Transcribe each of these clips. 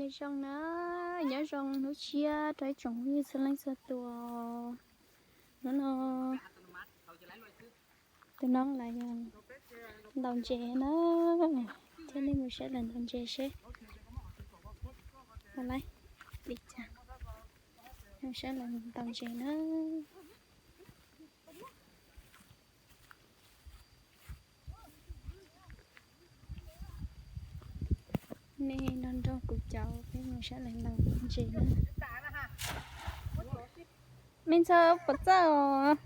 Nyob zoo na, nyob zoo hnub tshiab rau ib tsoom phooj ywg txhua leej txhua tus. Hnub no tus noob lawv ntaus ntses na, thiaj li mus saib lawv ntaus ntses seb ua li cas. Mus saib lawv ntaus ntses na. Nej nrog nrog kuv caum peb mus saib lawv ntaus ntses na. Me ntxhais pov txawj os.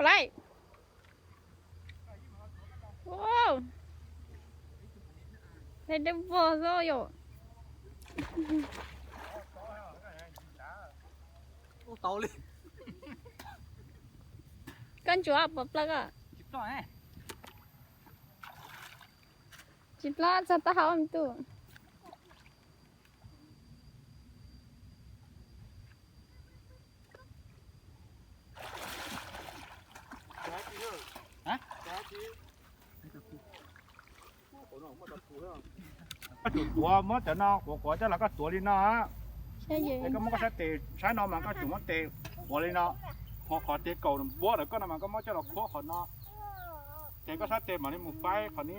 Play. Wow. Dej dawb vog xwb yom. Koj ntsuav puas ploj koj? Tsis ploj, txog taub hau me tub. Koj tsum tuav, muab cov no quav quav coj los koj tuav li no. Es koj muab koj sab tes, sab no mas koj tsum muab tes quav li no, qhov tes kaum npuab ntawm koj no mas koj muab coj los khuab qhov no. Ces koj sab tes mam li mus faib qhov ni,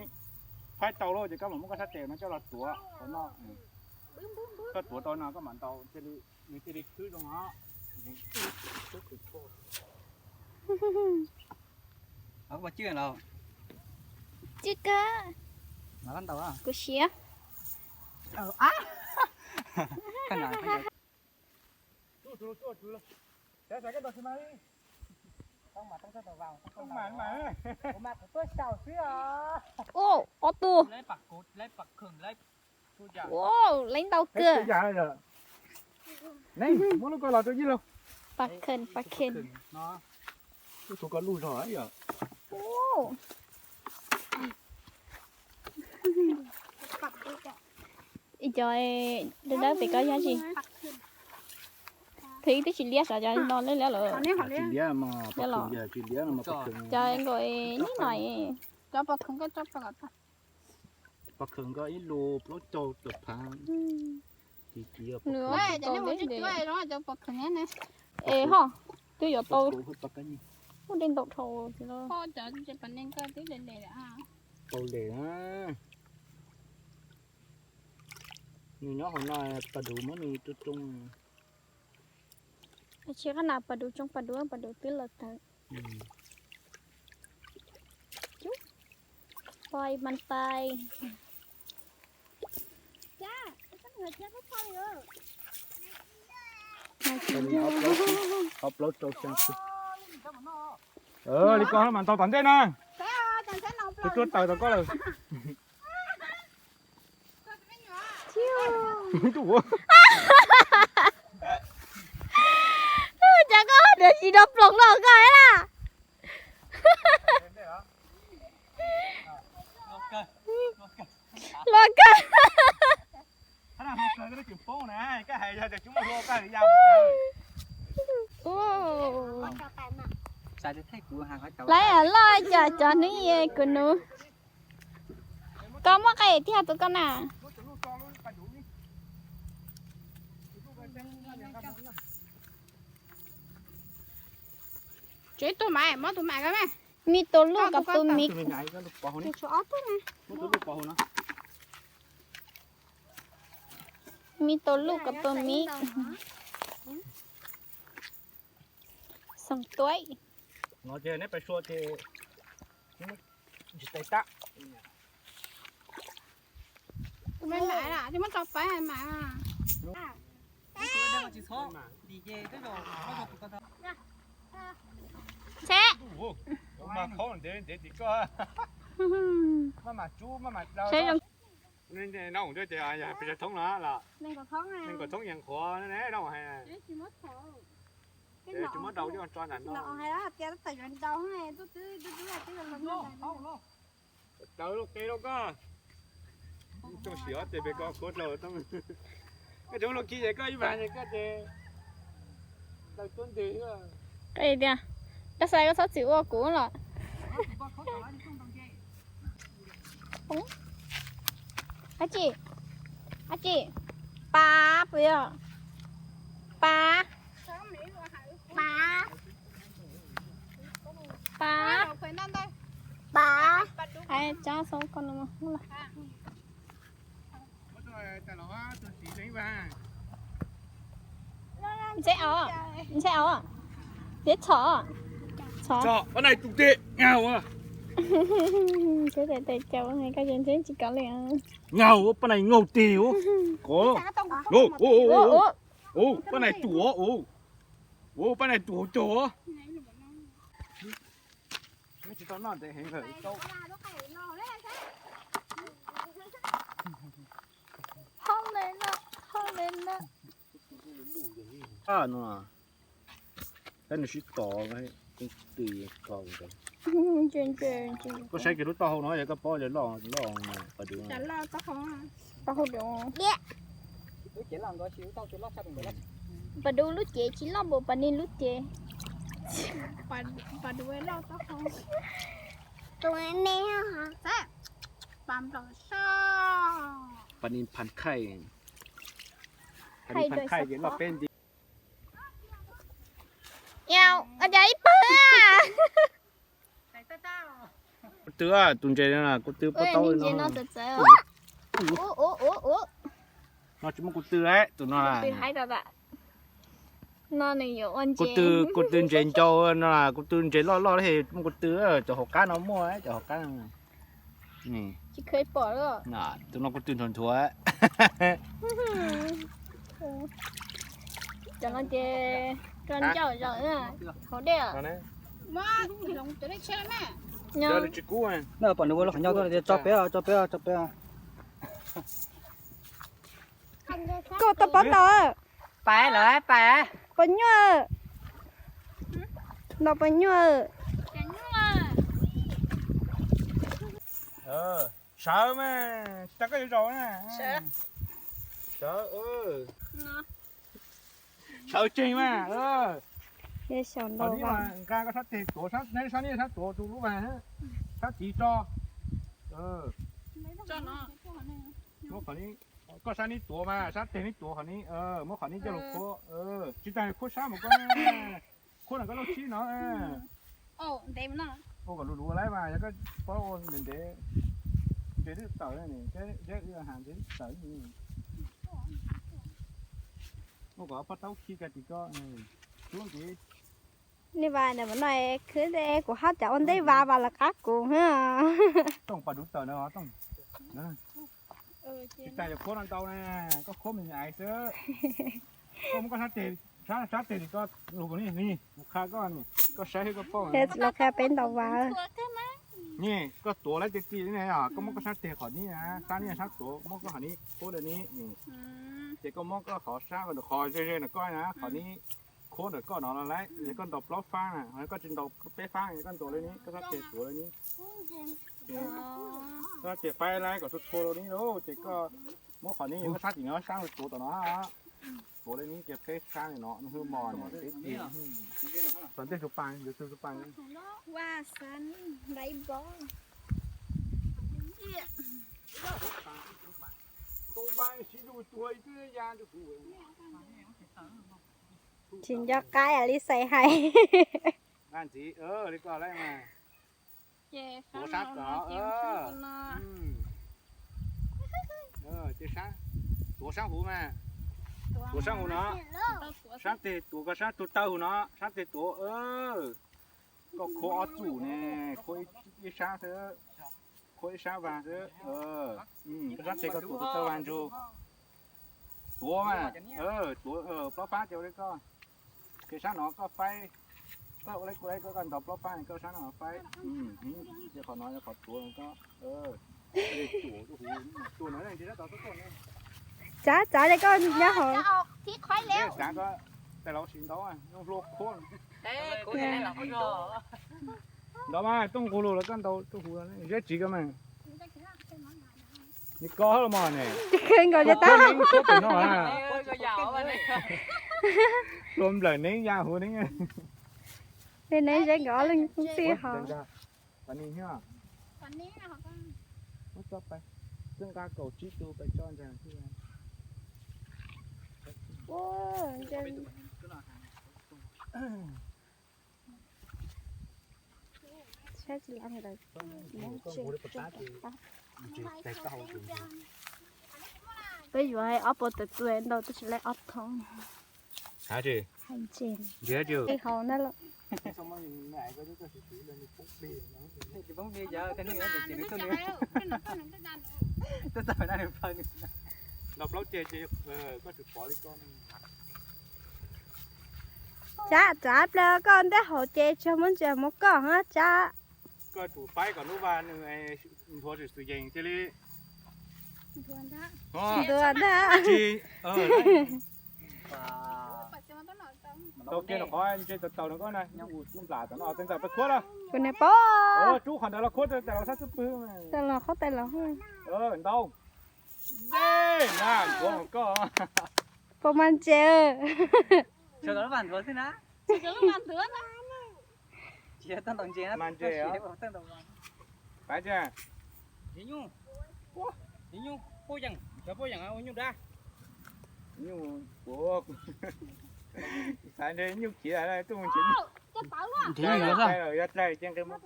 faib tau lawm ces koj mam muab koj sab tes no coj los tuav qhov no. Koj tuav tau no koj mam ntaus thiaj li, nws thiaj li khwb zoo os. Cwj kawg. Kuv siav. Ua, ob tug. Ua, leej ntau kawg. Muab lub ko los rau yij lauj. Pas khees, pas khees. Lub ko luj zog yom. Ib co dawb dawb pem ko yog tsi? Thaum ub twb tsis liab sav, cov no liab liab lawm. Tsis liab mas, cov nkaus nib no. Cov pas khees ko, pas khees ko ib lus plaub caug tawm phav. Nws cov neb mus coj cuab zoo cov pas khees ne. Es ho, twb yuav tau. Muaj dej ntau dhau. Cov pas nees ko twb le le lawm. Tau le na. Nws nyob hauv no, pas duv muab nws rooj rooj. Tsis qab nas pas duv tsoo, pas duv, pas duv twb los tawm. Pais mas pais. Ob plaub rau xya. Li ko mas ntaus tom ntej na. Kuv tuaj taws tom koj lawm. Cas koj niam tsis nrog ploog no koj na. Los kawg. Lawv loj cov cov hnub kuv nus. Koj muaj qe thiab tus koj na. Tseg tus mas, muab tus mas ko mas. Mi tus luj kom tus mi. Mi tus luj kom tus mi. Xoom tuaib. No ces neb pais sua ces tsis tais tab. Tus me mam na, twb muab tso pab mam na. Ntshe. Mas khaub ntev ntev tim koj. Ntshe zoo. Nov ces pes tsawg thoob no los? Nees nkaum thoob yees qhuav ne, nov hais. Tsis muab daus coj tso ntawm no. Tawv lub qe rau koj. Tsoom siav tes pem koj khuav dlau. Koj tsis muab luaj kiag ces koj ib vag ces koj ces daws tuab nteg. Tias, Dab Xais koj txhob txwm ua kuv los. Ab tsi, ab tsi, pav puas yog? Pav, pav, pav, pav. Ai, tsa xo ko no. Ntxheb os, ntxheb os, tiab txhom, txhom. Pab nais tus tes, ngaug. Ntxheb tes tes caus, koj ces ntxheb tsis kav li. Ngaug, pab nais ngaug tes os. Ko, pab nais tus os, pab nais tus hauv caug os. Tsis tau noj ntev heev lawm. Hauj le na, hauj le na. No, tab nws sib tov, tw ko. Koj saib kiag lub taub hau no yog koj paub loj loj pas dub. Pas dub lub cev tsis loj npaum pas nis lub cev. Pas dub loj taub hau. Pas nis phav khaij, pas nis phav khaij ces loj peb nti. Cas ib pawg. Kuv tw, tus ntses no kuv tw pob taub no. No tsis muaj kuv tw, tus no. Kuv tw, kuv tw ntses ncau no, kuv tw ntses loj loj li muaj kuv tw, cov hauv qab no muaj, cov hauv qab. Tus no kuv tw nthuav nthuav. Cov no ces rau ncauj zaum hauv dej. Tsis kub. No pom nws ua lub qhov ncauj tuaj, tso peb, tso peb, tso peb. Koj tau pob tau. Pais lawm pais. Pos nyuaj. Ntaus pos nyuaj. Sawv mas, tsis tas koj yuav zaum na. Sawv, sawv tseg mas. Nqa koj sab tes tuav, sab niab sab tuav tus lub vas, sab tid tso. Muab qhov ni, koj sab ni tuav mas, sab tes ni tuav qhov ni, muab qhov ni coj los khuab. Tsis tas khuab sab mas koj, khuab no koj lub sib no. Ua kom luv luv lawm mas yog koj paub ua ntev ntev, ntev twb tawm, ntev twb tawm. Ua kom pob taub khi ka tim ko, tub ntiv. Ni vas no khwv kuv hab cas ua ntej vas vas lawv qab kuv. Tooj pas dub tawm no tooj. Tsis tas yog khuab no ntau na, koj khuab me me aiv xwb. Koj muab koj sab tes, sab tes ko lug ni, kuv qha koj, koj saib koj paub. Los qha peb ntaus vas. Ni koj tuav lawm tiag tiag li ne, koj muab koj sab tes qhov ni, sab ni sab tuav, muab koj qhov ni khuab li ni. Ces koj muab koj qhov sab qhov ze ze ntawm koj na, qhov ni khuab ntawm koj no no lawm, yog koj ntaus plaub faab na, koj tsis ntaus peb faab, yog koj ntaus li ni, koj sab tes tuav li ni. Koj sab tes faib lawm kom txhua txhua li ni lauj, ces koj muab qhov ni, koj sab tim no sab tuav tom no, tuav li ni ces peb sab li no, nws hwj mos peb tis. Tom ntej tus pas, yuav tus pas. Tsis nco qab li Xais hais. Nqa ntxiv, li koj lawm mas. Tuav sab tod, tuav sab huv mas. Tuav sab huv no. Sab tes tuav koj sab tus taw huv no, sab tes tuav. Koj khuab ob txum ne, khuab ib sab xwb, khuab ib sab vas xwb. Koj sab tes koj tuav tus taw vas ntsug. Tuav mas, tuav plaub fab ces ua li koj. Ces sab no koj faib, koj ua li kuv, koj ntaus plaub fab, koj sab no faib. Ces qhov no yog qhov tuav koj. Tsav tsav li koj nyob hauv. Tsav koj, tais laus sis ntaub, zoo hlua khuab. Ntaus mas, tooj qus lus los koj ntaus tooj qus, zeb tsis koj mas. Nws koj los mas ne. Kheev nkaus ces tab. Khuab pem no, hlua nplawm neeb ya huv neeb. Li neeb zeb nkawd ob leeg xwb hos. Muab tso pais, twb nqa kaum tsib tus pais tso ntag. Saib tsis los ntawd. Peb yuav hais ob puas tawm tuaj ntau tab sis laib ob thoob. Hais ntses, hau na los. Ntaus plaub ceg ces koj tsum pov li koj. Tsab, tsab plaws koj ntiab hauv ces tsis muab ntses muab koj hab tsab. Koj tsum faib kom lub vaj nws nthuav xwm xwm yees cia li. Ntuag ntag. Tau kiag rau qhov ntsej tau taus no koj na, nplam tom no tej ntawd peb khuab na. Kuv niam paub. Rub qhov ntawd los khuab tais laus sab xub pwg. Tais laus qhuab tais laus. Ntau. Dej na, ntuav koj. Puas mas ntses? Tsuas lub vaj ntuav xwb na. Tsis yog tau ntaus ntses na, mas ntses. Pab tiag. Nyuj, nyuj poj yeem, cov poj yeem ua nyuj dab. Nyuj, xav ntshe nyuj khiav tuaj mus ntshe. Nrhiav nyuj dab. Yog dlaig ces nqis mus.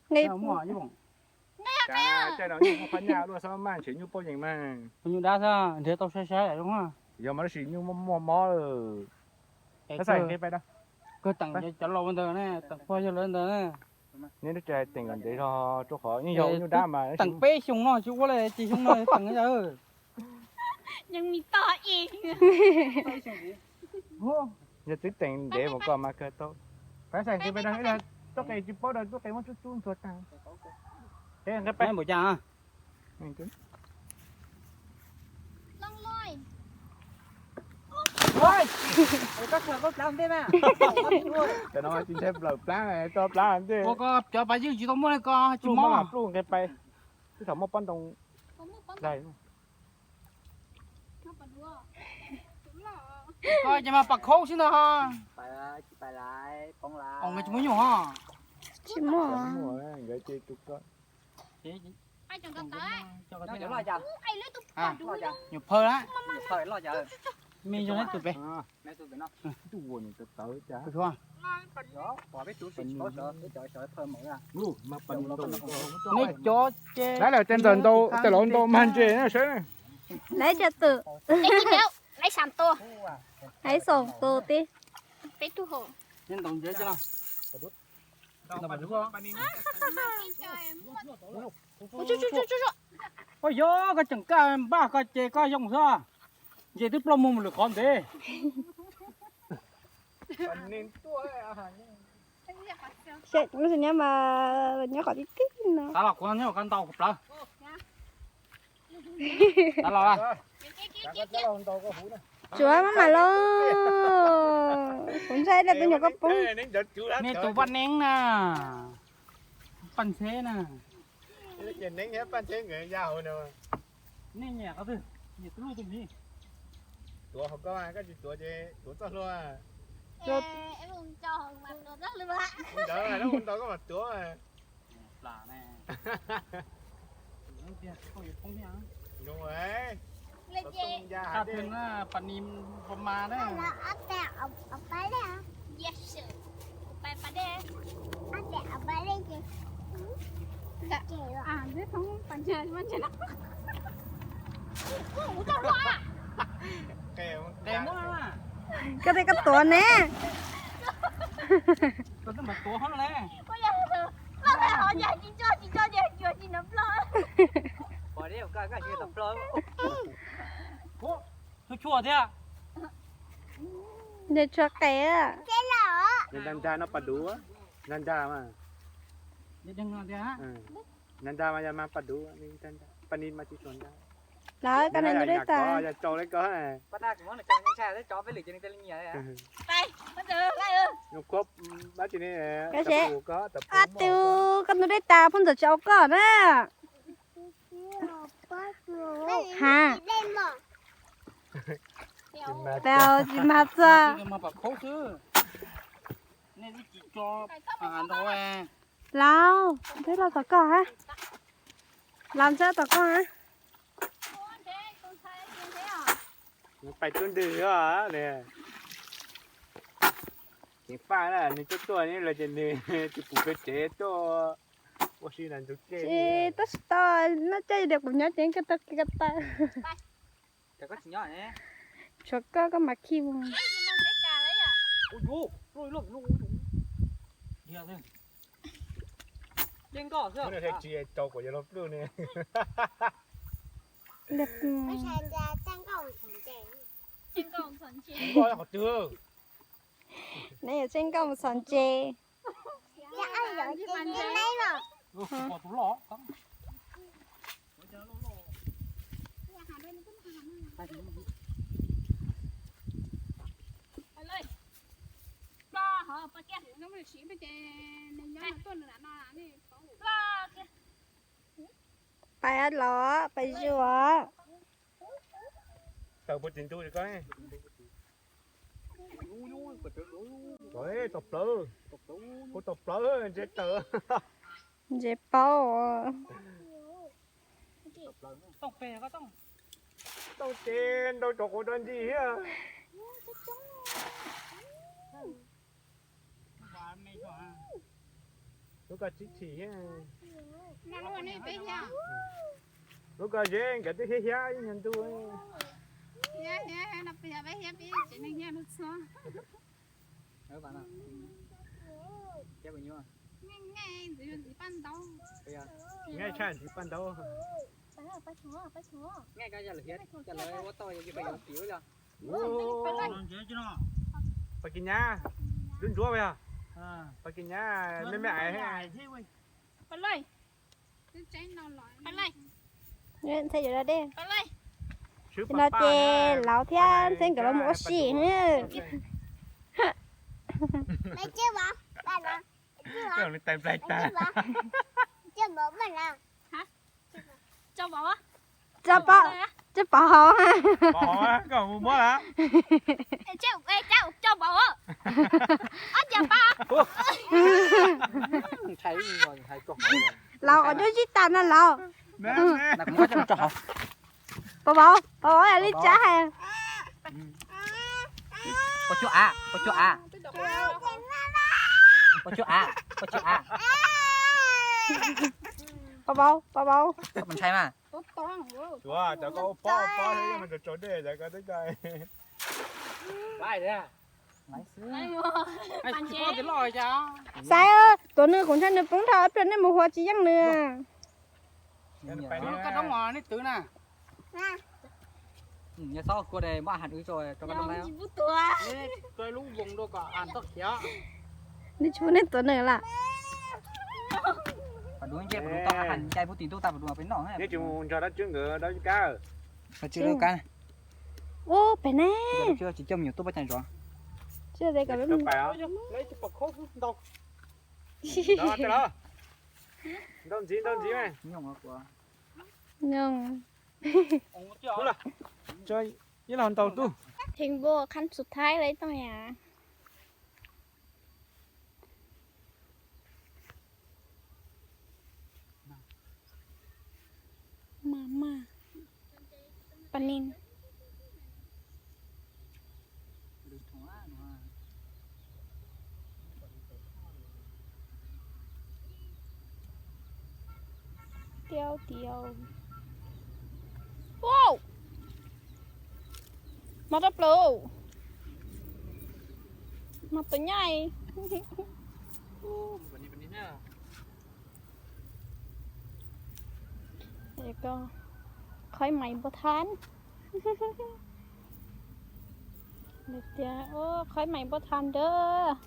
Nqis mus. Caij no nyuj muaj qhov nyaj luaj xwb mas ntshe nyuj poj yeem mas. Nyuj dab xwb, nrhiav tau sai sai zoo. Yog mas tab sis nyuj muaj muaj mob lawm. Tab sis nqis pais da. Kawg teem cov laus ntawd ne, teem pog yawg lawv ntawd ne. Neb lub tsev teem kom ntev zog rau qhov yeej yog nyuj dab mas. Teem peb xyoo no tsis ua li ces xyoo no teem yawg. Yog twb teem ntev mus koj mas kawg tau. Pab xav nqis pais da, tuaj qe tsis paub da, tuaj qe muab tsub tsub ntxuag tag. Qe nqis pais. Cov no tsis ntshai plaws plab, tso plab ntej. Ua koj cov pas ywj tsis tau muaj li koj tsis mob. Pluj nqis pais, twb thaum muaj pob ntoo dai. Koj ces mas pas khaub xwb ntag ho. Tsis muaj nyuj ho. Tsis muaj. Nyuam phawj na. Me zoo neb tus pem. Neb cov ces. Lawv lawm tej ntawm ntau, tej laus ntau mag ntses na sawv. Lawv cov twm. Lawv xoom tus tib. Peb tug hos. Ua yog koj tseem kaj npaj koj ces koj yoo xwb. Ntshe twb ploj muag mus lwm qhov ntev. Nyob mas nyob qhov tib tib no. Tav los kuv nyob koj ntau kuv plawv. Tav los. Tsuav maj mam los. Kuv ntshai dab tus nyuam koj poob. Nej tus paj neeb na. Paj ntxheb na. Nej nyiam qhov twg? Nyiam tus luj tus miv? Tuav hauv koj, koj tsis tuav ces tuav txoj hlua. Ntawd ntau koj mam tuav. Pas nis pas mas na. Koj tej koj tuav ne. Tus chua thiab. Nws tshua qes. Nws nrag nrag no pas duv, nrag nrag mas. Nrag nrag mas yog mas pas duv, pas ni mas tsis tshua nrag. Lawv koj nws nrug dej tas. Yog tsau le koj. Koj seb, a tus koj nrug dej tas phooj ntxawm tsis au koj na. Ha. Tsis mag txog. Laus, peb los tom koj ha. Laus ntxawb tom koj ha. Pais tuaj ntws os. Ceev faj na, nws tuaj tuaj los ces nws tsis pum peb tsev tuaj ua si na ntug ke. Tab sis tau, no coj yus diam kuv nyob ces koj tau kiag ko taw. Tshuav koj, koj mam khi mus. Tsis tau kom yog los plwj ne. Nkoj qhov twg? Neb yuav tseb nkoj mus txhos ntse. Pais los, pais zuj os. Tawm puag tim ntug ko. Tau plawv, kuv tau plawv ntse tawm. Ntse paub. Tau ces ntau rau quav rau ntsis thiab. Lub ko tsis chim thiab. Lub ko zeb nkawd twb hiab hiab ib nyuag ntuj. Nqaij tshaj ntxiv paj ntaub. Pas kis nyab, ntsuab ntsuab yog. Pas kis nyab me me ais. Ntxheb yuav da dej. Nim no ces Laus thiab Ntxheb nkawd los mus ua si. Tso pov, tso pov hauv. Laus, qhov cub zib tas no Laus. Pov vauv, pov vauv li tsab hais. Pov vauv, pov vauv. Xaiv, tuav nws kuv ntshai nws poob dhau ib pliag nej mus hua tsis yeej nws. Nws tsis pub nej tuav nws lawm. Neb tsis mus nrog dab tswb nkawd dab kab. Ub, pem ne. Ntau ntxiv, ntau ntxiv. Ib los ntau tub. Thib npua qhab xub thaib lawm ib tooj yam. Maj maj, pa nin. Tiau tiau. Mos rau plaws. Mos tus nyaij. Qhov mais npua thab. Tias, qhov mais npua tha ntawd.